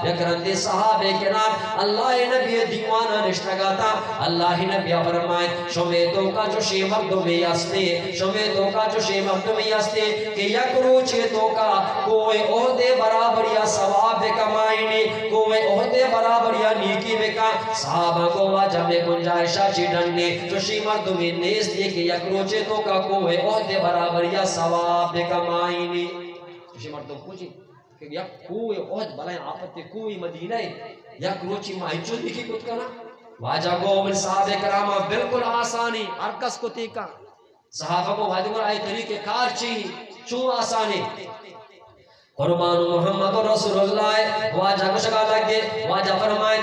یک رندے صحابہ کرام اللہ نبی دیوانا نشتگاتا، اللہ نبی فرمائے، شمے توکا چوشیں مردمے ہستے، شمے توکا چوشیں مردمے ہستے کہ یک روچے توکا کوہ احد برابریا ثواب بکمائینی، کوہ احد برابریا نیکی بکا۔ صحابہ گو واجہ مئے گنجائشا چی ڈنی، چوشیں مردمے نیستی کہ یک روچے توکا کوہ احد برابریا ثواب بکمائینی۔ چوشیں مردم کجی؟ کہ یک کوہ احد، بلائیں آپتے کوہ مدینہ، یک روچی ما انچو نیکی کت کنا؟ واجہ گو من صحابہ کراما بالکل آسانی، ہر کس کتی کن۔ صحابہ گو واجہ گو آئی طریقہ کار چی؟ چون آسانی؟ قربان محمد رسول اللہ۔ واجہ گوشگا لگے، واجہ فرمائے،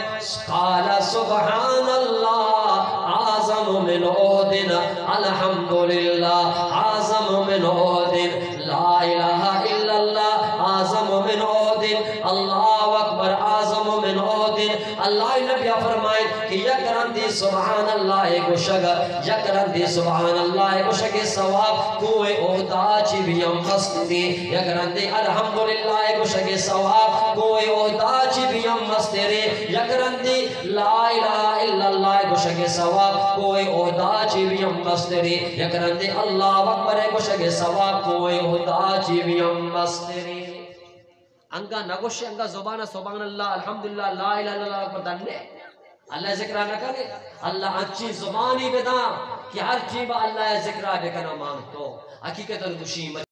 قال سبحان اللہ اعظم من احد، الحمدللہ اعظم من احد، لا الہ الا اللہ اعظم من احد، اللہ اکبر اعظم من احد۔ اللہ نبی فرمائے کہ یک رندے سبحان اللہ گوشگ، یک رندے سبحان اللہ گوشگ ثواب کوہ احدا چی بیم مستری، یک رندے الحمدللہ گوشگ ثواب کوہ احدا چی بیم مستری، یک رندے لا الہ الا اللہ گوشگ ثواب کوہ احدا چی بیم مستری، یک رندے اللہ اکبر گوشگ ثواب کوہ احدا چی بیم مستری۔ انگا نگوشے، انگا زبان سبحان اللہ، الحمدللہ، لا الہ الا اللہ اکبر دنے۔ اللہ ذکر نہ کرے، اللہ انچی زبانی بداں کہ ہر ٹیم اللہ ذکر بکنا مان تو۔ حقیقت گوشی